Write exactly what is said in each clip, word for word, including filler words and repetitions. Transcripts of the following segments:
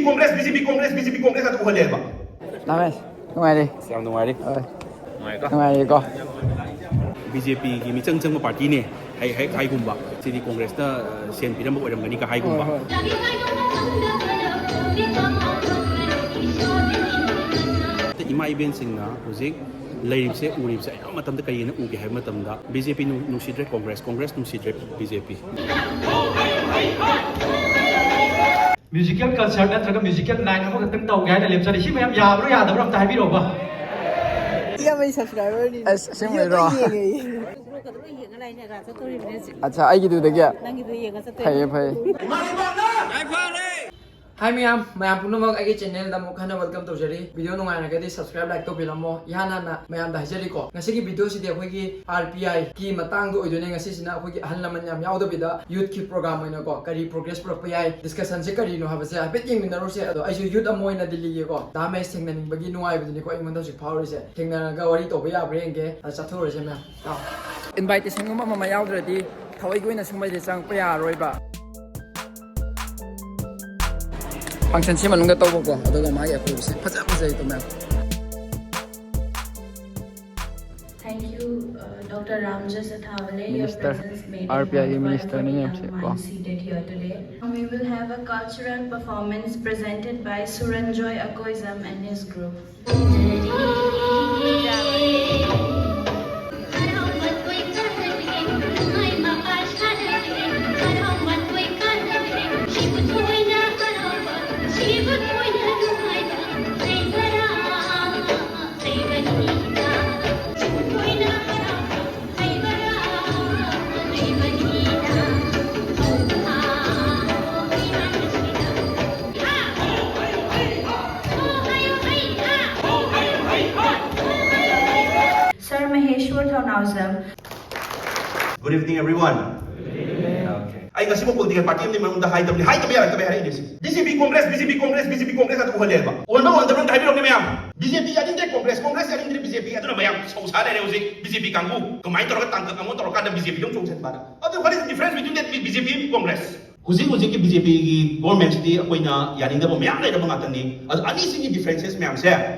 Congress, B J ꯄꯤ, Congress, B J ꯄꯤ, ꯀꯣꯡꯒ꯭ꯔꯦꯁ ꯉꯥꯛꯇ ꯎꯍꯜꯂꯦꯕ꯫ ꯔꯥꯃꯦꯁ, ꯅꯨꯡꯉꯥꯏꯔꯤ꯫ ꯑꯁ, ꯌꯥꯝ ꯅꯨꯡꯉꯥꯏꯔꯤ꯫ ꯍꯣꯏ꯫ ꯅꯨꯡꯉꯥꯏꯀꯣ? ꯅꯨꯡꯉꯥꯏꯔꯤꯀꯣ? ꯕꯤ ꯖꯦ ꯄꯤꯒꯤ ꯃꯤꯆꯪ ꯆꯪꯕ ꯄꯥꯔꯇꯤꯅꯦ꯫ ꯍꯥꯏ, ꯍꯥꯏ, ꯍꯥꯏꯒꯨꯝꯕ꯫ ꯁꯤꯗꯤ ꯀꯣꯡꯒ꯭ꯔꯦꯁꯅ, ꯑ, ꯁꯦꯟ ꯄꯤꯔꯝꯕ ꯑꯣꯏꯔꯝꯒꯅꯤꯒ ꯍꯥꯏꯒꯨꯝꯕ꯫ ꯍꯣꯏ, ꯍꯣꯏ꯫ ꯏꯃꯥ ꯏꯕꯦꯟꯁꯤꯡꯅ ꯍꯧꯖꯤꯛ ꯂꯩꯔꯤꯕꯁꯦ, ꯎꯔꯤꯕꯁꯦ ꯑꯌꯥꯝꯕ ꯃꯇꯝꯗ ꯀꯔꯤꯅ ꯎꯒꯦ ꯍꯥꯏꯕ ꯃꯇꯝꯗ ꯕꯤ ꯖꯦ ꯄꯤ ꯅꯨꯡ-, ꯅꯨꯡꯁꯤꯗ꯭ꯔꯦ ꯀꯣꯡꯒ꯭ꯔꯦꯁ, ꯀꯣꯡꯒ꯭ꯔꯦꯁ ꯅꯨꯡꯁꯤꯗ꯭ꯔꯦ ꯕꯤ ꯖꯦ ꯄꯤ꯫ Musical concert ꯅꯠꯇ꯭ꯔꯒ musical night ꯑꯃꯈꯛꯇꯪ ꯇꯧꯒꯦ ꯍꯥꯏꯅ ꯂꯦꯞꯆꯔꯤ꯫ ꯁꯤ ꯃꯌꯥꯝ ꯌꯥꯕ꯭ꯔꯣ ꯌꯥꯗꯕ꯭ꯔꯣ ꯑꯝꯇ ꯍꯥꯏꯕꯤꯔꯛꯑꯣꯕ꯫ ꯏꯌꯥꯝꯕꯩ subscriberꯅꯤ꯫ ꯑꯁ, ꯑꯁꯦꯡꯕꯩꯔꯣ? ꯌꯦꯡꯉꯦ, ꯌꯦꯡꯉꯦ꯫ ꯑꯠꯆꯥ, ꯑꯩꯒꯤꯗꯨꯗꯒꯤ? ꯅꯪꯒꯤꯗꯨ ꯌꯦꯡꯉ ꯆꯠꯇꯣꯏꯅꯦ꯫ ꯐꯩꯌꯦ, ꯐꯩꯌꯦ꯫ Hi ꯃꯌꯥꯝ, ꯃꯌꯥꯝ ꯄꯨꯝꯅꯃꯛ ꯑꯩꯒꯤ channelꯗ ꯑꯃꯨꯛ ꯍꯟꯅ welcome ꯇꯧꯖꯔꯤ꯫ Video ꯅꯨꯡꯉꯥꯏꯔꯒꯗꯤ subscribe, like ꯇꯧꯕꯤꯔꯝꯃꯣ꯫ ꯏꯍꯥꯟ ꯍꯥꯟꯅ ꯃꯌꯥꯝꯗ ꯍꯥꯏꯖꯔꯤꯀꯣ, ꯉꯁꯤꯒꯤ videoꯁꯤꯗꯤ ꯑꯩꯈꯣꯏꯒꯤ R P Iꯒꯤ ꯃꯇꯥꯡꯗ ꯑꯣꯏꯗꯣꯏꯅꯦ꯫ ꯉꯁꯤꯁꯤꯅ ꯑꯩꯈꯣꯏꯒꯤ ꯑꯍꯜ ꯂꯃꯟ ꯌꯥꯝ ꯌꯥꯎꯗꯕꯤꯗ youthꯀꯤ program ꯑꯣꯏꯅꯀꯣ, ꯀꯔꯤ progress ꯄꯨꯔꯛꯄ ꯌꯥꯏ, discussionꯁꯦ ꯀꯔꯤꯅꯣ ꯍꯥꯏꯕꯁꯦ ꯍꯥꯏꯐꯦꯠ ꯌꯦꯡꯃꯤꯟꯅꯔꯨꯁꯦ꯫ ꯑꯗꯣ ꯑꯩꯁꯨ youth ꯑꯃ ꯑꯣꯏꯅ ꯗꯤꯜꯂꯤꯒꯤꯀꯣ ꯗꯥ ꯃꯍꯦꯁ ꯊꯦꯡꯅꯅꯤꯡꯕꯒꯤ ꯅꯨꯡꯉꯥꯏꯕꯗꯨꯅꯤꯀꯣ ꯑꯩꯉꯣꯟꯗ ꯍꯧꯖꯤꯛ ꯐꯥꯎꯔꯤꯁꯦ꯫ ꯊꯦꯡꯅꯔꯒ ꯋꯥꯔꯤ ꯇꯧꯕ ꯌꯥꯕ꯭ꯔꯥ ꯌꯦꯡꯒꯦ꯫ ꯑ, ꯆꯠꯊꯣꯛꯎꯔꯁꯦ ꯃꯌꯥꯝ꯫ ꯑꯥꯎ꯫ Invitationꯒꯨꯝꯕ ꯑꯃ ꯌꯥꯎꯗ꯭ꯔꯗꯤ ꯊꯋꯥꯏꯒꯤ ꯑꯣꯏꯅ ꯁꯨꯝꯕꯩꯗꯤ ꯆꯪꯉꯛꯄ ꯌꯥꯔꯔꯣꯏꯕ꯫ Functionꯁꯤ ꯃꯅꯨꯡꯗ ꯇꯧꯕꯀꯣ, ꯑꯗꯨꯒ ꯃꯥꯒꯤ ꯑꯀꯣꯏꯕꯁꯦ ꯐꯖ ꯐꯖꯩꯀꯣ ꯃꯌꯥꯝ꯫ Thank you, uh, Doctor Ramjas Athavale. Your Minister, presence made a R P Iꯒꯤ life ministerꯅꯤ for the ꯃꯌꯥꯝꯁꯦ young ꯀꯣ꯫ Minds seated here today. We will have a cultural performance presented by Suranjoy Akoizam and his group. Sir Maheshwar Thounaojam. Good evening, everyone. Okay. ꯑꯩ ꯉꯁꯤꯐꯥꯎ political party ꯑꯃꯒꯤ ꯃꯔꯝꯗ ꯍꯥꯏꯗꯕꯅꯤ, ꯍꯥꯏꯗꯕ ꯌꯥꯔꯛꯇꯕ ꯍꯥꯏꯔꯛꯏꯅꯦ ꯁꯤ꯫ B J P, Congress, B J P, Congress, B J P, Congress ꯑꯗꯨ ꯎꯍꯜꯂꯦꯕ꯫ ꯑꯣꯟꯕ ꯑꯣꯟꯗꯕ ꯑꯝꯇ ꯍꯥꯏꯕꯤꯔꯛꯎꯅꯦ ꯃꯌꯥꯝ꯫ B J P ꯌꯥꯅꯤꯡꯗꯦ, Congress, Congress ꯌꯥꯅꯤꯡꯗ꯭ꯔꯦ, B J P꯫ ꯑꯗꯨꯅ ꯃꯌꯥꯝ ꯁꯧ ꯁꯥ ꯂꯩꯔꯦ ꯍꯧꯖꯤꯛ B J P ꯀꯥꯡꯕꯨ꯫ ꯀꯃꯥꯏꯅ ꯇꯧꯔꯒ ꯇꯥꯡꯀꯛ ꯑꯃ ꯇꯧꯔꯀꯥꯟꯗ B J P ꯑꯃꯨꯛ ꯆꯣꯡꯁꯤꯟꯕ ꯍꯥꯏꯅ? ꯑꯗꯨ what is the difference between that B J P and Congress? ꯍꯧꯖꯤꯛ ꯍꯧꯖꯤꯛꯀꯤ ꯕꯤ ꯖꯦ ꯄꯤꯒꯤ ꯒꯣꯔꯃꯦꯟꯁꯤꯗꯤ ꯑꯩꯈꯣꯏꯅ ꯌꯥꯅꯤꯡꯗꯕ ꯃꯌꯥꯝ ꯂꯩꯔꯕ ꯉꯥꯛꯇꯅꯤ꯫ ꯑꯗꯣ ꯑꯅꯤꯁꯤꯒꯤ ꯗꯤꯐ꯭ꯔꯦꯟꯁꯦꯁ ꯃꯌꯥꯝꯁꯦ,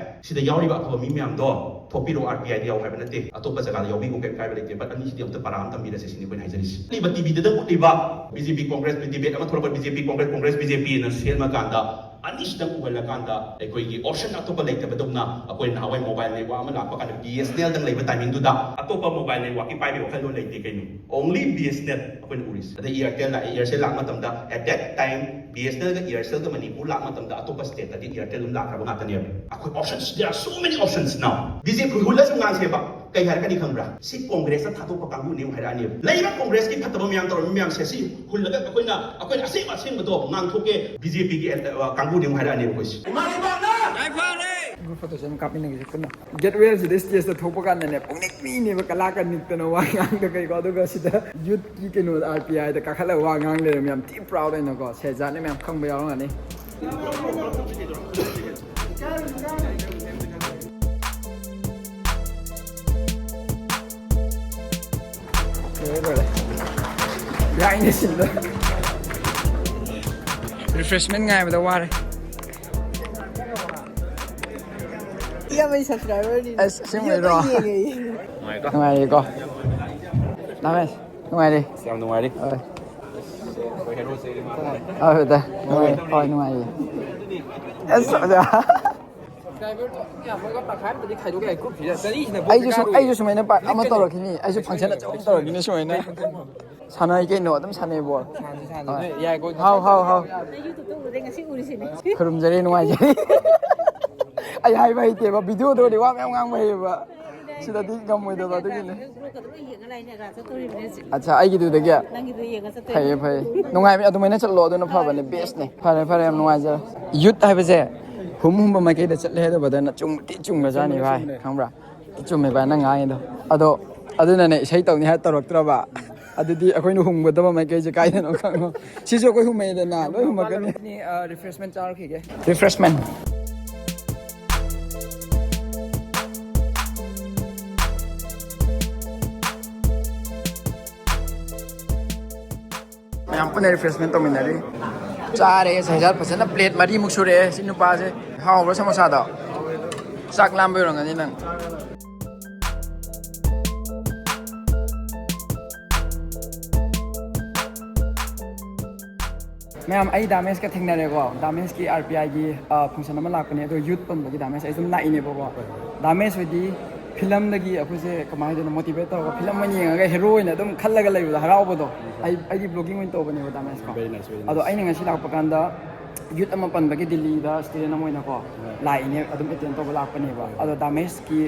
ꯁꯤꯗ ꯌꯥꯎꯔꯤꯕ ꯑꯐꯕ ꯃꯤ ꯃꯌꯥꯝꯗꯣ ꯊꯣꯛꯄꯤꯔꯣ, ꯑꯥꯔ ꯄꯤ ꯑꯥꯏꯗ ꯌꯥꯎ ꯍꯥꯏꯕ ꯅꯠꯇꯦ, ꯑꯇꯣꯞꯄ ꯖꯒꯥꯗ ꯌꯥꯎꯕꯤꯈꯣ, ꯀꯩꯝ ꯀꯥꯏꯕ ꯂꯩꯇꯦ꯫ ꯕꯠ ꯑꯅꯤꯁꯤꯗꯤ ꯑꯝꯇ ꯄꯔꯥ ꯑꯃ ꯇꯝꯕꯤꯔꯁꯦ ꯁꯤꯅꯤ ꯑꯩꯈꯣꯏꯅ ꯍꯥꯏꯖꯔꯤꯁꯤ꯫ ꯎꯠꯂꯤꯕ ꯇꯤ ꯚꯤꯗ ꯎꯠꯂꯤꯕ ꯕꯤ ꯖꯦ ꯄꯤ ꯀꯣꯡꯒ꯭ꯔꯦꯁ ꯗꯤꯕꯦꯠ ꯑꯃ ꯊꯣꯛꯂꯛꯄ, ꯕꯤ ꯖꯦ ꯄꯤ ꯀꯣꯡꯒ꯭ꯔꯦꯁ, ꯀꯣꯡꯒ꯭ꯔꯦꯁ ꯕꯤ ꯖꯦ ꯄꯤꯅ ꯁꯦꯝꯃꯀꯥꯟꯗ ꯑꯅꯤꯁꯤꯗꯪ ꯎꯍꯜꯂꯀꯥꯟꯗ ꯑꯩꯈꯣꯏꯒꯤ ꯑꯣꯞꯁꯟ ꯑꯇꯣꯞꯄ ꯂꯩꯇꯕꯗꯧꯅ, ꯑꯩꯈꯣꯏ ꯅꯍꯥꯟꯋꯥꯏ ꯃꯣꯕꯥꯏꯜ ꯅꯦꯠꯋꯥꯛ ꯑꯃ ꯂꯥꯛꯄ ꯀꯥꯟꯗ ꯕꯤ ꯑꯦꯁ ꯑꯦꯟ ꯑꯦꯜꯗꯪ ꯂꯩꯕ ꯇꯥꯏꯃꯤꯡꯗꯨꯗ ꯑꯇꯣꯞꯄ ꯃꯣꯕꯥꯏꯜ ꯅꯦꯠꯋꯥꯛꯀꯤ ꯄꯥꯏꯕꯒꯤ ꯋꯥꯈꯜꯂꯣꯟ ꯂꯩꯇꯦ ꯀꯩꯅꯣ꯫ Only B S N L ꯑꯩꯈꯣꯏꯅ ꯎꯔꯤꯁꯦ꯫ ꯑꯗꯩ ꯏꯌꯥꯔꯇꯦꯜ ꯂꯥꯛꯑꯦ, ꯏꯌꯥꯔꯁꯦꯜ ꯂꯥꯛꯄ ꯃꯇꯝꯗ, at that time B S N ꯑꯦꯜꯒ ꯏꯌꯥꯔꯁꯦꯜꯒ ꯃꯅꯤꯄꯨꯔ ꯂꯥꯛꯄ ꯃꯇꯝꯗ ꯑꯇꯣꯞꯄ ꯁ꯭ꯇꯦꯠꯇꯗꯤ ꯏꯌꯥꯔꯇꯦꯜ ꯑꯗꯨꯝ ꯂꯥꯛꯈ꯭ꯔꯕ ꯉꯥꯛꯇꯅꯦꯕ꯫ ꯑꯩꯈꯣꯏ options, there are so many options now. B J P ꯍꯨꯜꯂꯁꯨ ꯉꯥꯡꯁꯦꯕ, ꯀꯩ ꯍꯥꯏꯔꯛꯀꯅꯤ ꯈꯪꯕ꯭ꯔꯥ? ꯁꯤ ꯀꯣꯡꯒ꯭ꯔꯦꯁꯇ ꯊꯥꯗꯣꯛꯄ ꯀꯥꯡꯕꯨꯅꯦ ꯑꯃꯨꯛ ꯍꯥꯏꯔꯛꯑꯅꯦꯕ꯫ ꯂꯩꯔꯤꯕ ꯀꯣꯡꯒ꯭ꯔꯦꯁꯀꯤ ꯐꯠꯇꯕ ꯃꯌꯥꯝ ꯇꯧꯔꯝꯃꯤ ꯃꯌꯥꯝꯁꯦ ꯁꯤ ꯍꯨꯜꯂꯒ ꯑꯩꯈꯣꯏꯅ, ꯑꯩꯈꯣꯏꯅ ꯑꯁꯦꯡꯕ ꯑꯁꯦꯡꯕꯗꯣ ꯉꯥꯡꯊꯣꯛꯀꯦ, ꯕꯤ ꯖꯦ ꯄꯤꯒꯤ ꯀꯥꯡꯕꯨꯅꯦ ꯑꯃꯨꯛ ꯍꯥꯏꯔꯛꯑꯅꯦꯕ ꯑꯩꯈꯣꯏꯁꯦ꯫ ꯒ꯭ꯔꯨꯞ ꯐꯣꯇꯣꯁꯦ ꯑꯗꯨꯝ ꯀꯥꯞꯃꯤꯟꯅꯈꯤꯁꯦ ꯄꯨꯟꯅ꯫ ꯒꯦꯠꯋꯦꯜꯁꯤꯗ ꯁ꯭ꯇꯦꯖꯇ ꯊꯣꯛꯄ ꯀꯥꯟꯗꯅꯦ ꯄꯨꯡꯅꯤꯛ ꯃꯤꯅꯦꯕ, ꯀꯂꯥꯀ ꯅꯤꯛꯇꯅ ꯋꯥ ꯉꯥꯡꯗ ꯀꯩꯀꯣ, ꯑꯗꯨꯒ ꯁꯤꯗ ꯌꯨꯠꯀꯤ ꯀꯩꯅꯣꯗ ꯑꯥꯔ ꯄꯤ ꯑꯥꯏꯗ ꯀꯥꯈꯠꯂꯒ ꯋꯥ ꯉꯥꯡ ꯂꯩꯔꯝꯃꯦ꯫ ꯌꯥꯝ ꯊꯤ ꯄ꯭ꯔꯥꯎꯗ ꯑꯣꯏꯅꯀꯣ, ꯁꯦꯖꯥꯠꯅ ꯃꯌꯥꯝ ꯈꯪꯕ ꯌꯥꯎꯔꯝꯒꯅꯤ꯫ ꯂꯣꯏꯔꯦ, ꯂꯣꯏꯔꯦ꯫ ꯌꯥꯏꯅꯦ ꯁꯤꯟꯗ꯫ ꯔꯤꯐ꯭ꯔꯦꯁꯃꯦꯟ ꯉꯥꯏꯕꯗ ꯋꯥꯔꯦ꯫ ꯏꯌꯥꯝꯕꯒꯤ ꯁꯕꯁꯀ꯭ꯔꯥꯏꯕꯔꯅꯤ꯫ ꯑꯁ, ꯑꯁꯦꯡꯕꯩꯔꯣ? ꯌꯦꯡꯉꯦ, ꯌꯦꯡꯉꯦ꯫ ꯅꯨꯡꯉꯥꯏꯔꯤꯀꯣ? ꯅꯥꯃꯦꯁ, ꯅꯨꯡꯉꯥꯏꯔꯤ? ꯌꯥꯝ ꯅꯨꯡꯉꯥꯏꯔꯤ꯫ ꯍꯣꯏ꯫ ꯍꯣꯏ, ꯍꯣꯏ, ꯇꯥꯏ꯫ ꯅꯨꯡꯉꯥꯏꯔꯤ꯫ ꯍꯣꯏ, ꯅꯨꯡꯉꯥꯏꯔꯤ꯫ ꯑꯁ, ꯑꯣꯖꯥ꯫ ꯁꯕꯁꯀ꯭ꯔꯥꯏꯕꯔꯗꯣ ꯌꯥꯝꯃꯒ ꯇꯪꯈꯥꯏ ꯑꯃꯗꯤ ꯈꯥꯏꯗꯣꯛ ꯌꯥꯏ꯫ ꯒ꯭ꯔꯨꯞꯁꯤꯗ ꯆꯅꯤꯁꯤꯅ ꯑꯩꯁꯨ ꯁꯨꯝ, ꯑꯩꯁꯨ ꯁꯨꯃꯥꯏꯅ ꯄꯥ-, ꯑꯃ ꯇꯧꯔꯛꯈꯤꯅꯤ꯫ ꯑꯩꯁꯨ ꯐꯪꯁꯟ ꯑꯆꯧꯕ ꯑꯃ ꯇꯧꯔꯛꯈꯤꯅꯤ ꯁꯨꯃꯥꯏꯅ꯫ ꯁꯥꯟꯅꯩ ꯀꯩꯅꯣ, ꯑꯗꯨꯝ ꯁꯥꯟꯅꯩ ꯕꯣꯜ꯫ ꯁꯥꯟꯁꯤ ꯁꯥꯟꯁꯤ꯫ ꯅꯣꯏ ꯌꯥꯏꯀꯣ? ꯍꯥꯎ, ꯍꯥꯎ, ꯍꯥꯎ꯫ ꯑꯩ ꯌꯨꯇ꯭ꯌꯨꯕꯇ ꯎꯕꯗꯩ ꯉꯁꯤ ꯎꯔꯤꯁꯤꯅꯦ꯫ ꯈꯨꯔꯨꯝꯖꯔꯤ, ꯅꯨꯡꯉꯥꯏꯖꯔꯤ꯫ ꯑꯩ ꯍꯥꯏꯕ ꯍꯩꯇꯦꯕ, ꯚꯤꯗꯤꯑꯣꯗ ꯑꯣꯏꯔꯗꯤ ꯋꯥ ꯃꯌꯥꯝ ꯉꯥꯡꯕ ꯍꯩꯌꯦꯕ꯫ ꯁꯤꯗꯗꯤ ꯉꯝꯃꯣꯏꯗꯕ ꯑꯗꯨꯒꯤꯅꯦ꯫ ꯒ꯭ꯔꯨꯞꯀ ꯑꯗꯨꯝ ꯂꯣꯏ ꯌꯦꯡꯉ ꯂꯩꯅꯦ, ꯔꯥꯖ ꯆꯠꯇꯣꯔꯤꯕꯅꯦ ꯍꯧꯖꯤꯛ꯫ ꯑꯠꯆꯥ, ꯑꯩꯒꯤꯗꯨꯗꯒꯤ? ꯅꯪꯒꯤꯗꯣ ꯌꯦꯡꯉ ꯆꯠꯇꯣꯏꯅꯦ꯫ ꯐꯩꯌꯦ, ꯐꯩꯌꯦ꯫ ꯅꯨꯡꯉꯥꯏꯕꯅꯦ, ꯑꯗꯨꯃꯥꯏꯅ ꯆꯠꯂꯣ, ꯑꯗꯨꯅ ꯐꯕꯅꯦ, ꯕꯦꯁꯅꯦ꯫ ꯐꯔꯦ, ꯐꯔꯦ, ꯌꯥꯝ ꯅꯨꯡꯉꯥꯏꯖꯔꯦ꯫ ꯌꯨꯠ ꯍꯥꯏꯕꯁꯦ ꯍꯨꯝ ꯍꯨꯝꯕ ꯃꯥꯏꯀꯩꯗ ꯆꯠꯂꯦ ꯍꯥꯏꯗꯣ ꯕ꯭ꯔꯗꯔꯅ ꯆꯨꯝ-, ꯊꯤ ꯆꯨꯝꯕꯖꯥꯠꯅꯤ ꯚꯥꯏ, ꯈꯪꯕ꯭ꯔꯥ? ꯊꯤ ꯆꯨꯝꯃꯦ ꯚꯥꯏ ꯅꯪ ꯉꯥꯡꯉꯤꯗꯣ꯫ ꯑꯗꯣ ꯑꯗꯨꯅꯅꯦ ꯏꯁꯩ ꯇꯧꯅꯤ ꯍꯥꯏꯔ ꯇꯧꯔꯛꯇ꯭ꯔꯕ꯫ ꯑꯗꯨꯗꯤ ꯑꯩꯈꯣꯏꯅ ꯍꯨꯝꯒꯗꯕ ꯃꯥꯏꯀꯩꯁꯦ ꯀꯥꯏꯗꯅꯣ ꯈꯪꯉꯣ꯫ ꯁꯤꯁꯨ ꯑꯩꯈꯣꯏ ꯍꯨꯝꯃꯛꯑꯦꯗꯅ, ꯂꯣꯏ ꯍꯨꯝꯃꯛꯀꯅꯤ꯫ ꯔꯤꯐ꯭ꯔꯦꯁꯃꯦꯟ ꯆꯥꯔꯛꯈꯤꯒꯦ꯫ ꯔꯤꯐ꯭ꯔꯦꯁꯃꯦꯟ꯫ ꯄꯨꯟꯅ ꯔꯤꯐ꯭ꯔꯦꯁꯃꯦꯟ ꯇꯧꯃꯤꯟꯅꯔꯤ꯫ ꯆꯥꯔꯦ ꯁꯩꯖꯥꯠ ꯐꯖꯅ ꯄ꯭ꯂꯦꯠ ꯃꯔꯤꯃꯨꯛ ꯁꯨꯔꯛꯑꯦ꯫ ꯁꯤ ꯅꯨꯄꯥꯁꯦ ꯍꯥꯎꯕ꯭ꯔꯥ ꯁꯃꯣꯁꯥꯗꯣ? ꯆꯥꯛ ꯂꯥꯝꯕ ꯑꯣꯏꯔꯝꯒꯅꯤ ꯅꯪ꯫ ꯃꯌꯥꯝ, ꯑꯩ ꯗꯥꯃꯦꯁꯀ ꯊꯦꯡꯅꯔꯦꯀꯣ꯫ ꯗꯥꯃꯦꯁꯀꯤ ꯑꯥꯔ ꯄꯤ ꯑꯥꯏꯒꯤ ꯐꯪꯁꯟ ꯑꯃ ꯂꯥꯛꯄꯅꯦ, ꯑꯗꯣ ꯌꯨꯠ ꯄꯟꯕꯒꯤ ꯗꯥꯃꯦꯁ ꯑꯩ ꯑꯗꯨꯝ ꯂꯥꯛꯏꯅꯦꯕꯀꯣ꯫ ꯗꯥꯃꯦꯁ ꯍꯣꯏꯗꯤ ꯐꯤꯂꯝꯗꯒꯤ ꯑꯩꯈꯣꯏꯁꯦ ꯀꯃꯥꯏꯅ ꯍꯥꯏꯗꯣꯏꯅꯣ, ꯃꯣꯇꯤꯚꯦꯠ ꯇꯧꯔꯒ ꯐꯤꯂꯝ ꯑꯣꯏꯅ ꯌꯦꯡꯉꯒ ꯍꯦꯔꯣ ꯑꯣꯏꯅ ꯑꯗꯨꯝ ꯈꯜꯂꯒ ꯂꯩꯕꯗꯣ, ꯍꯔꯥꯎꯕꯗꯣ꯫ ꯑꯩ ꯑꯩꯗꯤ ꯕ꯭ꯂꯣꯒꯤꯡ ꯑꯣꯏꯅ ꯇꯧꯕꯅꯦꯕ ꯗꯥꯃꯦꯁꯀꯣ꯫ Very nice, very nice. ꯑꯗꯣ ꯑꯩꯅ ꯉꯁꯤ ꯂꯥꯛꯄ ꯀꯥꯟꯗ ꯌꯨꯠ ꯑꯃ ꯄꯟꯕꯒꯤ ꯗꯤꯜꯂꯤꯗ ꯁ꯭ꯇꯨꯗꯦꯟ ꯑꯃ ꯑꯣꯏꯅꯀꯣ ꯂꯥꯛꯏꯅꯦ, ꯑꯗꯨꯝ ꯑꯦꯇꯦꯟ ꯇꯧꯕ ꯂꯥꯛꯄꯅꯦꯕ꯫ ꯑꯗꯣ ꯗꯥꯃꯦꯁꯀꯤ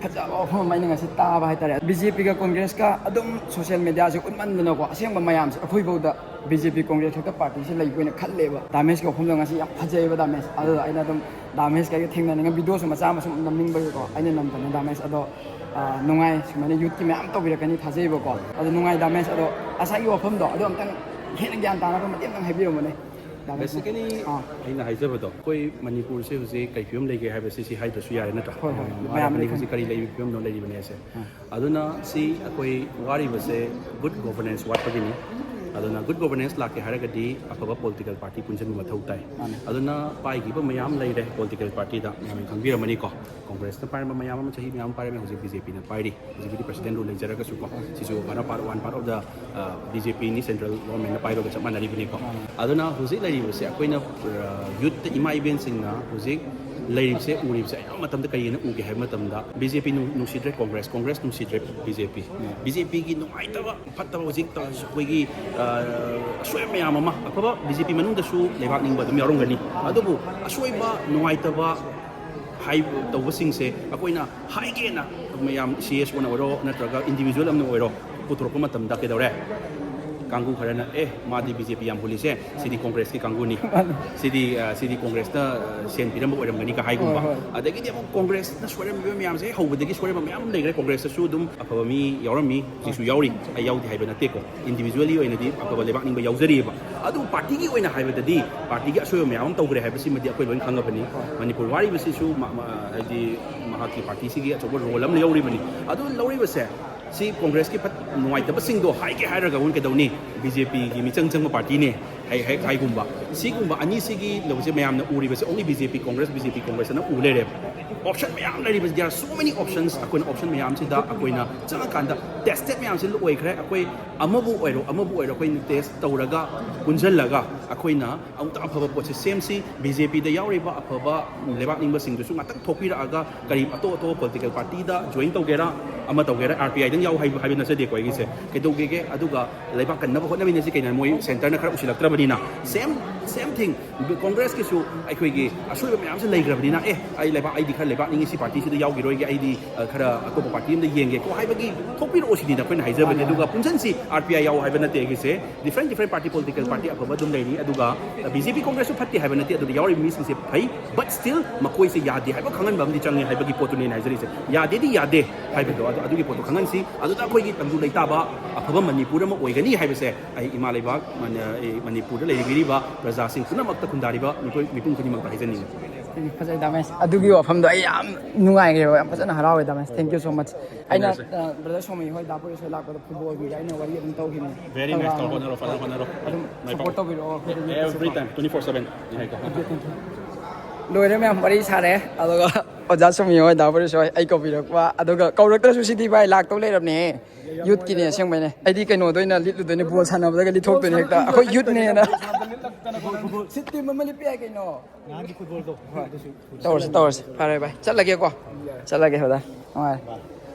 ꯐꯖꯕ ꯋꯥꯐꯝ ꯑꯃ ꯑꯩꯅ ꯉꯁꯤ ꯇꯥꯕ ꯍꯥꯏꯇꯥꯔꯦ꯫ ꯕꯤ ꯖꯦ ꯄꯤꯒ ꯀꯣꯡꯒ꯭ꯔꯦꯁꯀ ꯑꯗꯨꯝ ꯁꯣꯁꯤꯌꯦꯜ ꯃꯦꯗꯤꯌꯥꯁꯦ ꯎꯠꯃꯟꯗꯅꯀꯣ, ꯑꯁꯦꯡꯕ ꯃꯌꯥꯝꯁꯦ ꯑꯩꯈꯣꯏꯐꯥꯎꯗ ꯕꯤ ꯖꯦ ꯄꯤ ꯀꯣꯡꯒ꯭ꯔꯦꯁ ꯈꯛꯇ ꯄꯥꯔꯇꯤꯁꯦ ꯂꯩꯕ ꯑꯣꯏꯅ ꯈꯜꯂꯦꯕ꯫ ꯗꯥꯃꯦꯁꯀꯤ ꯋꯥꯐꯝꯗꯣ ꯉꯁꯤ ꯌꯥꯝ ꯐꯖꯩꯌꯦꯕ ꯗꯥꯃꯦꯁ꯫ ꯑꯗꯨꯗ ꯑꯩꯅ ꯑꯗꯨꯝ ꯗꯥꯃꯦꯁꯀ ꯑꯩꯒ ꯊꯦꯡꯅꯅꯤꯡꯉ ꯚꯤꯗꯤꯑꯣꯁꯨ ꯃꯆꯥ ꯃꯁꯨ ꯅꯝꯅꯤꯡꯕꯒꯤꯀꯣ ꯑꯩꯅ ꯅꯝꯕꯅꯦ ꯗꯥꯃꯦꯁ꯫ ꯑꯗꯣ, ꯑ, ꯅꯨꯡꯉꯥꯏ, ꯁꯨꯃꯥꯏꯅ ꯌꯨꯠꯀꯤ ꯃꯌꯥꯝ ꯇꯧꯕꯤꯔꯛꯀꯅꯤ ꯊꯥꯖꯩꯕꯀꯣ꯫ ꯑꯗꯣ ꯅꯨꯡꯉꯥꯏ ꯗꯥꯃꯦꯁ꯫ ꯑꯗꯣ ꯉꯁꯥꯏꯒꯤ ꯋꯥꯐꯝꯗꯣ ꯑꯗꯣ ꯑꯝꯇꯪ ꯍꯦꯟꯅ ꯒ꯭ꯌꯥꯟ ꯇꯥꯅꯕ ꯃꯇꯦꯛ ꯑꯝꯇꯪ ꯍꯥꯏꯕꯤꯔꯝꯃꯨꯅꯦ ꯗꯥꯃꯦꯁꯅ꯫ Basically, ꯑꯥ꯫ ꯑꯩꯅ ꯍꯥꯏꯖꯕꯗꯣ, ꯑꯩꯈꯣꯏ ꯃꯅꯤꯄꯨꯔꯁꯦ ꯍꯧꯖꯤꯛ ꯀꯩ ꯐꯤꯕꯝ ꯂꯩꯒꯦ ꯍꯥꯏꯕꯁꯤ ꯁꯤ ꯍꯥꯏꯗ꯭ꯔꯁꯨ ꯌꯥꯔꯦ, ꯅꯠꯇ꯭ꯔꯥ? ꯍꯣꯏ, ꯍꯣꯏ꯫ ꯃꯌꯥꯝ ꯃꯌꯥꯝꯅ ꯂꯣꯏ ꯍꯧꯖꯤꯛ ꯈꯪꯉꯤ꯫ ꯀꯔꯤ ꯂꯩꯕ ꯐꯤꯕꯝꯅꯣ ꯂꯩꯔꯤꯕꯅꯦꯁꯦ꯫ ꯑꯥ꯫ ꯑꯗꯨꯅ ꯁꯤ ꯑꯩꯈꯣꯏ ꯋꯥꯔꯤꯕꯁꯦ ꯒꯨꯗ ꯒꯣꯚꯔꯅꯦꯟꯁ ꯋꯥꯠꯄꯒꯤꯅꯤ꯫ ꯑꯗꯨꯅ ꯒꯨꯗ ꯒꯣꯚꯔꯅꯦꯟꯁ ꯂꯥꯛꯀꯦ ꯍꯥꯏꯔꯒꯗꯤ ꯑꯐꯕ ꯄꯣꯂꯤꯇꯤꯀꯦꯜ ꯄꯥꯔꯇꯤ ꯄꯨꯟꯁꯤꯟꯕ ꯃꯊꯧ ꯇꯥꯏ꯫ ꯃꯥꯅꯦ꯫ ꯑꯗꯨꯅ ꯄꯥꯏꯈꯤꯕ ꯃꯌꯥꯝ ꯂꯩꯔꯦ ꯄꯣꯂꯤꯇꯤꯀꯦꯜ ꯄꯥꯔꯇꯤꯗ, ꯃꯌꯥꯝꯅ ꯈꯪꯕꯤꯔꯝꯃꯅꯤꯀꯣ꯫ ꯀꯣꯡꯒ꯭ꯔꯦꯁꯅ ꯄꯥꯏꯔꯝꯕ ꯃꯌꯥꯝ ꯑꯃ ꯆꯍꯤ ꯃꯌꯥꯝ ꯑꯃ ꯄꯥꯏꯔꯝꯃꯦ, ꯍꯧꯖꯤꯛ ꯕꯤ ꯖꯦ ꯄꯤꯅ ꯄꯥꯏꯔꯤ꯫ ꯍꯧꯖꯤꯛꯄꯨꯗꯤ ꯄ꯭ꯔꯁꯤꯗꯦꯟ ꯔꯨꯜ ꯂꯩꯖꯔꯒꯁꯨꯀꯣ, ꯁꯤꯁꯨ one part, one part of the, ꯑ, ꯕꯤ ꯖꯦ ꯄꯤꯅꯤ, ꯁꯦꯟꯇ꯭ꯔꯦꯜ ꯒꯣꯚꯔꯟꯃꯦꯟꯠꯅ ꯄꯥꯏꯕꯒ ꯆꯞ ꯃꯥꯟꯅꯔꯤꯕꯅꯤꯀꯣ꯫ ꯃꯥꯅꯦ꯫ ꯑꯗꯨꯅ ꯍꯧꯖꯤꯛ ꯂꯩꯔꯤꯕꯁꯦ ꯑꯩꯈꯣꯏꯅ, ꯑ, ꯌꯨꯠꯇ, ꯏꯃꯥ ꯏꯕꯦꯟꯁꯤꯡꯅ ꯍꯧꯖꯤꯛ ꯂꯩꯔꯤꯕꯁꯦ, ꯎꯔꯤꯕꯁꯦ ꯑꯌꯥꯝꯕ ꯃꯇꯝꯗ ꯀꯔꯤꯅ ꯎꯒꯦ ꯍꯥꯏꯕ ꯃꯇꯝꯗ, ꯕꯤ ꯖꯦ ꯄꯤ ꯅꯨꯡ-, ꯅꯨꯡꯁꯤꯗ꯭ꯔꯦ, ꯀꯣꯡꯒ꯭ꯔꯦꯁ, ꯀꯣꯡꯒ꯭ꯔꯦꯁ ꯅꯨꯡꯁꯤꯗ꯭ꯔꯦ, ꯕꯤ ꯖꯦ ꯄꯤ꯫ ꯕꯤ ꯖꯦ ꯄꯤꯒꯤ ꯅꯨꯡꯉꯥꯏꯇꯕ, ꯐꯠꯇꯕ ꯍꯧꯖꯤꯛ ꯇꯧꯔꯤꯁꯦ ꯑꯩꯈꯣꯏꯒꯤ, ꯑ, ꯑꯁꯣꯏꯕ ꯃꯌꯥꯝ ꯑꯃ, ꯑꯐꯕ ꯕꯤ ꯖꯦ ꯄꯤ ꯃꯅꯨꯡꯗꯁꯨ ꯂꯩꯕꯥꯛ ꯅꯤꯡꯕ ꯑꯗꯨꯝ ꯌꯥꯎꯔꯝꯒꯅꯤ, ꯑꯗꯨꯕꯨ ꯑꯁꯣꯏꯕ, ꯅꯨꯡꯉꯥꯏꯇꯕ ꯍꯥꯏ-, ꯇꯧꯕꯁꯤꯡꯁꯦ ꯑꯩꯈꯣꯏꯅ ꯍꯥꯏꯒꯦꯅ ꯃꯌꯥꯝ ꯁꯤ ꯑꯦꯁ ꯑꯣꯅ ꯑꯣꯏꯔꯣ ꯅꯠꯇ꯭ꯔꯒ ꯏꯟꯗꯤꯕꯤꯖꯨꯋꯦꯜ ꯑꯃꯅ ꯑꯣꯏꯔꯣ ꯄꯨꯊꯣꯔꯛꯄ ꯃꯇꯝꯗ ꯀꯩꯗꯧꯔꯦ? ꯀꯥꯡꯕꯨ ꯈꯔꯅ, "ꯑꯦ, ꯃꯥꯗꯤ ꯕꯤ ꯖꯦ ꯄꯤ ꯌꯥꯝ ꯍꯨꯜꯂꯤꯁꯦ, ꯁꯤꯗꯤ ꯀꯣꯡꯒ꯭ꯔꯦꯁꯀꯤ ꯀꯥꯡꯕꯨꯅꯤ, ꯁꯤꯗꯤ, ꯑ, ꯁꯤꯗꯤ ꯀꯣꯡꯒ꯭ꯔꯦꯁꯅ, ꯑ, ꯁꯦꯟ ꯄꯤꯔꯝꯕ ꯑꯣꯏꯔꯝꯒꯅꯤꯒ" ꯍꯥꯏꯒꯨꯝꯕ꯫ ꯍꯣꯏ, ꯍꯣꯏ꯫ ꯑꯗꯒꯤꯗꯤ ꯑꯃꯨꯛ ꯀꯣꯡꯒ꯭ꯔꯦꯁꯅ ꯁꯣꯏꯔꯝꯃꯤꯕ ꯃꯌꯥꯝꯁꯦ, ꯍꯦꯛ ꯍꯧꯕꯗꯒꯤ ꯁꯣꯏꯔꯝꯕ ꯃꯌꯥꯝ ꯂꯩꯈ꯭ꯔꯦ꯫ ꯀꯣꯡꯒ꯭ꯔꯦꯁꯇꯁꯨ ꯑꯗꯨꯝ ꯑꯐꯕ ꯃꯤ ꯌꯥꯎꯔꯝꯃꯤ, ꯍꯧꯖꯤꯛꯁꯨ ꯌꯥꯎꯔꯤ, ꯑꯩ ꯌꯥꯎꯗꯦ ꯍꯥꯏꯕ ꯅꯠꯇꯦꯀꯣ꯫ ꯏꯟꯗꯤꯕꯤꯖꯨꯋꯦꯜꯂꯤ ꯑꯣꯏꯅꯗꯤ ꯑꯐꯕ ꯂꯩꯕꯥꯛ ꯅꯤꯡꯕ ꯌꯥꯎꯖꯔꯤꯑꯕ꯫ ꯑꯗꯨꯕꯨ ꯄꯥꯔꯇꯤꯒꯤ ꯑꯣꯏꯅ ꯍꯥꯏꯕꯗꯗꯤ ꯄꯥꯔꯇꯤꯒꯤ ꯑꯁꯣꯏꯕ ꯃꯌꯥꯝ ꯑꯃ ꯇꯧꯈ꯭ꯔꯦ ꯍꯥꯏꯕꯁꯤꯃꯗꯤ ꯑꯩꯈꯣꯏ ꯂꯣꯏꯅ ꯈꯪꯉꯕꯅꯤ꯫ ꯃꯅꯤꯄꯨꯔ ꯋꯥꯔꯤꯕꯁꯤꯁꯨ ꯃ-, ꯃ-, ꯍꯥꯏꯗꯤ ꯃꯍꯥꯛꯀꯤ ꯄꯥꯔꯇꯤꯁꯤꯒꯤ ꯑꯆꯧꯕ ꯔꯣꯜ ꯑꯃ ꯂꯧꯔꯤꯕꯅꯤ꯫ ꯑꯗꯨ ꯂꯧꯔꯤꯕꯁꯦ ꯁꯤ ꯀꯣꯡꯒ꯭ꯔꯦꯁꯀꯤ ꯐꯠ ꯅꯨꯡꯉꯥꯏꯇꯕꯁꯤꯡꯗꯣ ꯍꯥꯏꯒꯦ ꯍꯥꯏꯔꯒ ꯑꯃꯨꯛ ꯀꯩꯗꯧꯅꯤ? ꯕꯤ ꯖꯦ ꯄꯤꯒꯤ ꯃꯤꯆꯪ ꯆꯪꯕ ꯄꯥꯔꯇꯤꯅꯦ ꯍꯥꯏ ꯍꯥꯏ ꯍꯥꯏꯒꯨꯝꯕ꯫ ꯁꯤꯒꯨꯝꯕ ꯑꯅꯤꯁꯤꯒꯤ ꯂꯧꯁꯦ ꯃꯌꯥꯝꯅ ꯎꯔꯤꯕꯁꯦ only ꯕꯤ ꯖꯦ ꯄꯤ ꯀꯣꯡꯒ꯭ꯔꯦꯁ, ꯕꯤ ꯖꯦ ꯄꯤ ꯀꯣꯡꯒ꯭ꯔꯦꯁ ꯑꯅ ꯎ ꯂꯩꯔꯦꯕ꯫ ꯑꯣꯞꯁꯟ ꯃꯌꯥꯝ ꯂꯩꯔꯤꯕꯁꯦ, there are so many options꯫ ꯑꯩꯈꯣꯏꯅ ꯑꯣꯞꯁꯟ ꯃꯌꯥꯝꯁꯤꯗ ꯑꯩꯈꯣꯏꯅ ꯆꯪꯉꯀꯥꯟꯗ ꯇꯦꯁꯇꯦꯠ ꯃꯌꯥꯝꯁꯤ ꯂꯣꯏꯈ꯭ꯔꯦ꯫ ꯑꯩꯈꯣꯏ ꯑꯃꯕꯨ ꯑꯣꯏꯔꯣ ꯑꯃꯕꯨ ꯑꯣꯏꯔꯣ ꯑꯩꯈꯣꯏꯅ ꯇꯦꯁ ꯇꯧꯔꯒ ꯄꯨꯟꯁꯤꯜꯂꯒ ꯑꯩꯈꯣꯏꯅ ꯑꯃꯨꯛꯇ ꯑꯐꯕ ꯄꯣꯠꯁꯦ ꯁꯦꯝꯁꯤ꯫ ꯕꯤ ꯖꯦ ꯄꯤꯗ ꯌꯥꯎꯔꯤꯕ ꯑꯐꯕ ꯂꯩꯕꯥꯛ ꯅꯤꯡꯕꯁꯤꯡꯗꯨꯁꯨ ꯉꯥꯛꯇꯪ ꯊꯣꯛꯄꯤꯔꯛꯑꯒ ꯀꯔꯤ ꯑꯇꯣꯞ ꯑꯇꯣꯞꯄ ꯄꯣꯂꯤꯇꯤꯀꯦꯜ ꯄꯥꯔꯇꯤꯗ ꯖꯣꯏꯟ ꯇꯧꯒꯦꯔꯥ, ꯑꯃ ꯇꯧꯒꯦꯔꯥ, ꯑꯥꯔ ꯄꯤ ꯑꯥꯏꯗꯪ ꯌꯥꯎ ꯍꯥꯏꯕ ꯍꯥꯏꯕ ꯅꯠꯆꯗꯦꯀꯣ ꯑꯩꯒꯤꯁꯦ꯫ ꯀꯩꯗꯧꯒꯦꯒꯦ? ꯑꯗꯨꯒ ꯂꯩꯕꯥꯛ ꯀꯟꯅꯕ ꯍꯣꯠꯅꯃꯤꯟꯅꯁꯤ꯫ ꯀꯩꯅꯣ, ꯃꯣꯏ ꯁꯦꯟꯇꯔꯅ ꯈꯔ ꯎꯁꯤꯜꯂꯛꯇ꯭ꯔꯕꯅꯤꯅ꯫ ꯁꯦꯝ ꯁꯦꯝ ꯊꯤꯡ꯫ ꯀꯣꯡꯒ꯭ꯔꯦꯁꯀꯤꯁꯨ ꯑꯩꯈꯣꯏꯒꯤ ꯑꯁꯣꯏꯕ ꯃꯌꯥꯝꯁꯦ ꯂꯩꯈ꯭ꯔꯕꯅꯤꯅ, "ꯑꯦ, ꯑꯩ ꯂꯩꯕꯥꯛ, ꯑꯩꯗꯤ ꯈꯔ ꯂꯩꯕꯥꯛ ꯅꯤꯡꯉꯤ, ꯁꯤ ꯄꯥꯔꯇꯤꯁꯤꯗ ꯌꯥꯎꯈꯤꯔꯣꯏꯒꯦ, ꯑꯩꯗꯤ, ꯑ, ꯈꯔ ꯑꯇꯣꯞꯄ ꯄꯥꯔꯇꯤ ꯑꯃꯗ ꯌꯦꯡꯒꯦꯀꯣ" ꯍꯥꯏꯕꯒꯤ ꯊꯣꯛꯄꯤꯔꯛꯑꯣ ꯁꯤꯅꯤꯗ ꯑꯩꯈꯣꯏꯅ ꯍꯥꯏꯖꯕꯗꯤ꯫ ꯑꯗꯨꯒ ꯄꯨꯟꯁꯤꯟꯁꯤ, ꯑꯥꯔ ꯄꯤ ꯑꯥꯏ ꯌꯥꯎ ꯍꯥꯏꯕ ꯅꯠꯇꯦ ꯑꯩꯒꯤꯁꯦ꯫ Different different party, political party ꯑꯐꯕ ꯑꯗꯨꯝ ꯂꯩꯔꯤ꯫ ꯑꯗꯨꯒ ꯕꯤ ꯖꯦ ꯄꯤ ꯀꯣꯡꯒ꯭ꯔꯦꯁꯁꯨ ꯐꯠꯇꯦ ꯍꯥꯏꯕ ꯅꯠꯇꯦ, ꯑꯗꯨꯗ ꯌꯥꯎꯔꯤꯕ ꯃꯤꯁꯤꯡꯁꯦ ꯐꯩ, but still ꯃꯈꯣꯏꯁꯦ ꯌꯥꯗꯦ ꯍꯥꯏꯕ ꯈꯪꯍꯟꯕ ꯑꯃꯗꯤ ꯆꯪꯉꯦ ꯍꯥꯏꯕꯒꯤ ꯄꯣꯠꯇꯨꯅꯦ ꯑꯩꯅ ꯍꯥꯏꯖꯔꯤꯁꯦ꯫ ꯌꯥꯗꯦꯗꯤ ꯌꯥꯗꯦ ꯍꯥꯏꯕꯗꯣ, ꯑꯗꯨ, ꯑꯗꯨꯒꯤ ꯄꯣꯠꯇꯣ ꯈꯪꯍꯟꯁꯤ꯫ ꯑꯗꯨꯗ ꯑꯩꯈꯣꯏꯒꯤ ꯇꯪꯗꯨ ꯂꯩꯇꯥꯕ ꯑꯐꯕ ꯃꯅꯤꯄꯨꯔ ꯑꯃ ꯑꯣꯏꯒꯅꯤ ꯍꯥꯏꯕꯁꯦ ꯑꯩ ꯏꯃꯥ ꯂꯩꯕꯥꯛ, ꯃꯅ-, ꯑꯩ ꯃꯅꯤꯄꯨꯔꯗ ꯂꯩꯕꯤꯔꯤꯕ ꯄ꯭ꯔꯖꯥꯁꯤꯡ ꯄꯨꯝꯅꯃꯛꯇ, ꯈꯨꯟꯗꯥꯔꯤꯕ ꯃꯤꯄꯨꯝ, ꯃꯤꯄꯨꯝ ꯈꯨꯗꯤꯡꯃꯛꯇ ꯍꯥꯏꯖꯅꯤꯡꯉꯤ꯫ ꯐꯖꯩ ꯗꯥꯃꯦꯁ꯫ ꯑꯗꯨꯒꯤ ꯋꯥꯐꯝꯗꯣ ꯑꯩ ꯌꯥꯝ ꯅꯨꯡꯉꯥꯏꯈ꯭ꯔꯦꯕ, ꯌꯥꯝ ꯐꯖꯅ ꯍꯔꯥꯎꯋꯦ ꯗꯥꯃꯦꯁ꯫ Thank you so much꯫ ꯑꯩꯅ, ꯊꯦꯡꯅꯔꯁꯤ꯫ ꯑ, ꯕ꯭ꯔꯗꯔ ꯁꯣꯃꯤ ꯍꯣꯏ, ꯗꯥ ꯄꯨꯔꯦꯁ ꯍꯣꯏ ꯂꯥꯛꯄꯗ ꯐꯨꯠꯕꯣꯜꯒꯤ ꯑꯩꯅ ꯋꯥꯔꯤ ꯑꯗꯨꯝ ꯇꯧꯈꯤꯕꯅꯦ꯫ Very nice꯫ ꯇꯧꯔꯣ, ꯍꯣꯠꯅꯔꯣ, ꯐꯖꯅ ꯍꯣꯠꯅꯔꯣ꯫ ꯑꯗꯨꯝ ꯃꯥꯏ ꯁꯞꯄꯣꯔꯠ ꯄꯥꯛ-, ꯇꯧꯕꯤꯔꯛꯑꯣ ꯑꯩꯈꯣꯏꯗ ꯌꯦꯠꯄꯁꯨ every ꯀꯣ꯫ Time, twenty four seven꯫ ꯂꯣꯏꯔꯦ ꯃꯌꯥꯝ, ꯋꯥꯔꯤ ꯁꯥꯔꯦ꯫ ꯑꯗꯨꯒ ꯑꯣꯖꯥ ꯁꯣꯃꯤ ꯍꯣꯏ, ꯗꯥ ꯄꯨꯔꯦꯁ ꯍꯣꯏ, ꯑꯩ ꯀꯧꯕꯤꯔꯛꯄ꯫ ꯑꯗꯨꯒ ꯀꯧꯔꯛꯇ꯭ꯔꯁꯨ ꯁꯤꯗꯤ ꯚꯥꯏ ꯂꯥꯛꯇꯧ ꯂꯩꯔꯕꯅꯦ꯫ ꯌꯨꯠꯀꯤꯅꯦ ꯑꯁꯦꯡꯕꯩꯅꯦ꯫ ꯑꯩꯗꯤ ꯀꯩꯅꯣꯗ ꯑꯣꯏꯅ ꯂꯤꯠꯂꯨꯗꯣꯏꯅꯦ, ꯕꯣꯜ ꯁꯥꯟꯅꯕꯗꯒ ꯂꯤꯠꯊꯣꯛꯇꯣꯏꯅꯦ ꯍꯦꯛꯇ꯫ ꯑꯩꯈꯣꯏ ꯌꯨꯠꯅꯦꯅ꯫ ꯁꯤꯠ ꯇꯤꯝ ꯑꯃ ꯂꯤꯠꯄ ꯌꯥꯏ ꯀꯩꯅꯣ꯫ ꯍꯣꯏ꯫ ꯇꯧꯔꯁꯤ, ꯇꯧꯔꯁꯤ꯫ ꯐꯔꯦ ꯚꯥꯏ꯫ ꯆꯠꯂꯒꯦꯀꯣ꯫ ꯆꯠꯂꯒꯦ ꯕ꯭ꯔꯗꯔ꯫ ꯅꯨꯡꯉꯥꯏꯔꯦ꯫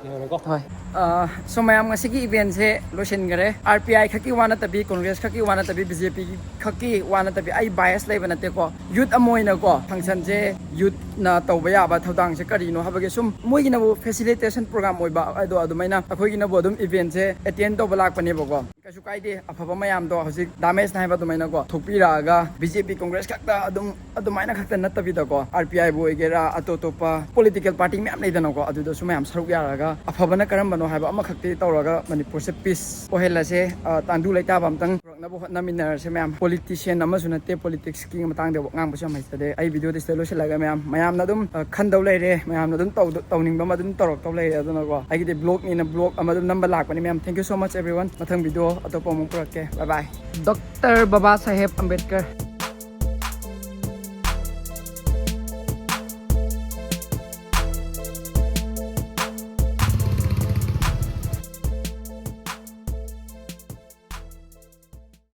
ꯂꯣꯏꯔꯦꯀꯣ? ꯍꯣꯏ꯫ ꯑ, so ꯃꯌꯥꯝ, ꯉꯁꯤꯒꯤ ꯏꯚꯦꯟꯁꯦ ꯂꯣꯏꯁꯤꯟꯈꯔꯦ꯫ ꯑꯥꯔ ꯄꯤ ꯑꯥꯏ ꯈꯛꯀꯤ ꯋꯥ ꯅꯠꯇꯕꯤ, ꯀꯣꯡꯒ꯭ꯔꯦꯁ ꯈꯛꯀꯤ ꯋꯥ ꯅꯠꯇꯕꯤ, ꯕꯤ ꯖꯦ ꯄꯤ ꯈꯛꯀꯤ ꯋꯥ ꯅꯠꯇꯕꯤ, ꯑꯩ ꯕꯥꯏꯁ ꯂꯩꯕ ꯅꯠꯇꯦꯀꯣ꯫ ꯌꯨꯠ ꯑꯃ ꯑꯣꯏꯅꯀꯣ, ꯐꯪꯁꯟꯁꯦ ꯌꯨꯠꯅ ꯇꯧꯕ ꯌꯥꯕ ꯊꯧꯗꯥꯡꯁꯦ ꯀꯔꯤꯅꯣ ꯍꯥꯏꯕꯒꯤ ꯁꯨꯝ ꯃꯣꯏꯒꯤꯅꯕꯨ ꯐꯦꯁꯤꯂꯤꯇꯦꯁꯟ ꯄ꯭ꯔꯣꯒ꯭ꯔꯥꯝ ꯑꯣꯏꯕ ꯑꯗꯣ, ꯑꯗꯨꯃꯥꯏꯅ ꯑꯩꯈꯣꯏꯒꯤꯅꯕꯨ ꯑꯗꯨꯝ ꯏꯚꯦꯟꯁꯦ ꯑꯦꯇꯦꯟ ꯇꯧꯕ ꯂꯥꯛꯄꯅꯦꯕꯀꯣ꯫ ꯀꯩꯁꯨ ꯀꯥꯏꯗꯦ, ꯑꯐꯕ ꯃꯌꯥꯝꯗꯣ ꯍꯧꯖꯤꯛ ꯗꯥꯃꯦꯁꯅ ꯍꯥꯏꯕ ꯑꯗꯨꯃꯥꯏꯅꯀꯣ ꯊꯣꯛꯄꯤꯔꯛꯑꯒ ꯕꯤ ꯖꯦ ꯄꯤ ꯀꯣꯡꯒ꯭ꯔꯦꯁ ꯈꯛꯇ ꯑꯗꯨꯝ ꯑꯗꯨꯃꯥꯏꯅ ꯈꯛꯇ ꯅꯠꯇꯕꯤꯗꯀꯣ, ꯑꯥꯔ ꯄꯤ ꯑꯥꯏꯕꯨ ꯑꯣꯏꯒꯦꯔꯥ, ꯑꯇꯣꯞ ꯑꯇꯣꯞꯄ ꯄꯣꯂꯤꯇꯤꯀꯦꯜ ꯄꯥꯔꯇꯤ ꯃꯌꯥꯝ ꯂꯩꯗꯅꯀꯣ, ꯑꯗꯨꯗꯁꯨ ꯃꯌꯥꯝ ꯁꯔꯨꯛ ꯌꯥꯔꯒ ꯑꯐꯕꯅ ꯀꯔꯝꯕꯅꯣ ꯍꯥꯏꯕ ꯑꯃꯈꯛꯇꯤ ꯇꯧꯔꯒ ꯃꯅꯤꯄꯨꯔꯁꯦ ꯄꯤꯁ ꯑꯣꯏꯍꯜꯂꯁꯦ꯫ ꯑ, ꯇꯥꯡꯗꯨ ꯂꯩꯇꯥꯕ ꯑꯝꯇꯪ ꯅꯕꯨ ꯍꯣꯠꯅꯃꯤꯟꯅꯔꯁꯦ ꯃꯌꯥꯝ꯫ ꯄꯣꯂꯤꯇꯤꯁꯤꯌꯟ ꯑꯃꯁꯨ ꯅꯠꯇꯦ, ꯄꯣꯂꯤꯇꯤꯛꯁꯀꯤ ꯃꯇꯥꯡꯗ ꯉꯥꯡꯕꯁꯨ ꯌꯥꯝ ꯍꯩꯖꯗꯦ꯫ ꯑꯩ ꯚꯤꯗꯤꯑꯣꯗꯤ ꯁꯤꯗ ꯂꯣꯏꯁꯤꯜꯂꯒꯦ ꯃꯌꯥꯝ꯫ ꯃꯌꯥꯝꯅ ꯑꯗꯨꯝ, ꯑ, ꯈꯟꯗꯧ ꯂꯩꯔꯦ, ꯃꯌꯥꯝꯅ ꯑꯗꯨꯝ ꯇꯧꯗ-, ꯇꯧꯅꯤꯡꯕ ꯑꯃ ꯑꯗꯨꯝ ꯇꯧꯔꯛꯇꯧ ꯂꯩꯔꯦ꯫ ꯑꯗꯨꯅꯀꯣ, ꯑꯩꯒꯤꯗꯤ ꯕ꯭ꯂꯣꯒꯅꯤꯅ ꯕ꯭ꯂꯣꯒ ꯑꯃ ꯑꯗꯨꯝ ꯅꯝꯕ ꯂꯥꯛꯄꯅꯤ ꯃꯌꯥꯝ꯫ Thank you so much everyone. ꯃꯊꯪ ꯚꯤꯗꯤꯑꯣ ꯑꯇꯣꯞꯄ ꯑꯃꯨꯛ ꯄꯨꯔꯛꯀꯦ꯫ Bye bye. ꯗꯣꯛꯇꯔ ꯕꯕꯥ ꯁꯥꯍꯦꯕ ꯑꯝꯕꯦꯗꯀꯔ꯫